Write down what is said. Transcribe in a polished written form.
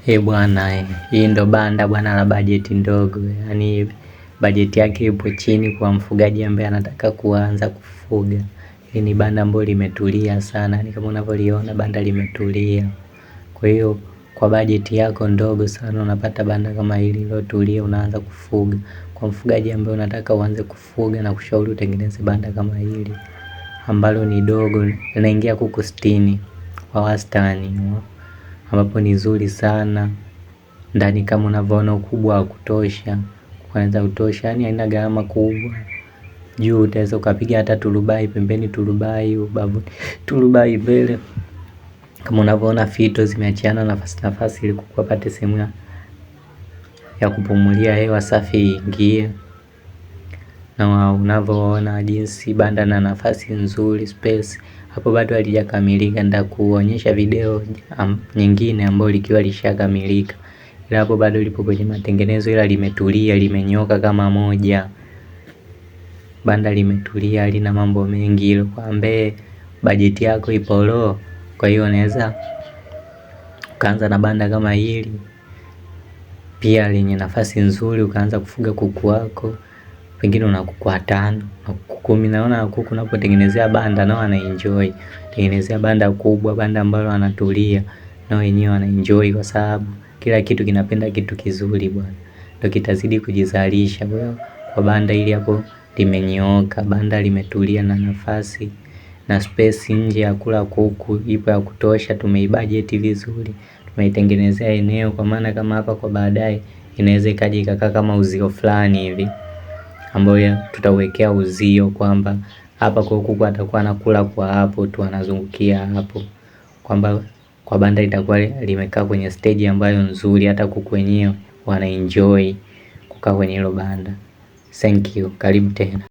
Eh bwana, hii ndo banda bwana la bajeti ndogo, yaani bajeti yake ipo chini kwa mfugaji ambaye anataka kuanza kufuga. Hili ni banda ambalo limetulia sana, yaani kama unavyoliona banda limetulia. Kwa hiyo kwa bajeti yako ndogo sana unapata banda kama hili lilotulia, unaanza kufuga. Kwa mfugaji ambaye unataka uanze kufuga na kushauri utengeneze banda kama hili ambalo ni dogo, linaingia kuku 60 kwa wastani, ambapo ni zuri sana. Ndani kama unavyoona ukubwa wa kutosha, kwanza kutosha, yani haina gharama kubwa. Juu utaweza ukapiga hata turubai pembeni, turubai ubavu, turubai mbele. Kama unavyoona fito zimeachiana nafasi nafasi, ili kuku apate sehemu ya kupumulia hewa safi iingie. Na unavyoona jinsi banda na nafasi nzuri space hapo bado halijakamilika, nitakuonyesha video nyingine ambayo likiwa lishakamilika, ila hapo bado lipo kwenye matengenezo, ila limetulia, limenyoka kama moja. Banda limetulia, lina mambo mengi, ilo kwa ambaye bajeti yako ipo low, kwa hiyo unaweza ukaanza na banda kama hili pia lenye nafasi nzuri, ukaanza kufuga kuku wako, pengine una kuku watano na kuku 10. Naona kuku unapotengenezea banda nao anaenjoy, tengenezea banda kubwa, banda ambalo anatulia nao wenyewe wanaenjoy, kwa sababu kila kitu kinapenda kitu kizuri bwana, ndio kitazidi kujizalisha. Kwa hiyo kwa banda hili hapo limenyooka, banda limetulia na nafasi na space nje ya kula kuku ipo ya kutosha. Tumeibudget vizuri, tumeitengenezea eneo, kwa maana kama hapa kwa baadaye inaweza ikaja ikakaa kama uzio fulani hivi ambayo tutauwekea uzio kwamba hapa kwa kuku atakuwa anakula kwa hapo tu, anazungukia hapo, kwamba kwa banda itakuwa limekaa kwenye stage ambayo nzuri, hata kuku wenyewe wanaenjoy kukaa kwenye hilo banda. Thank you, karibu tena.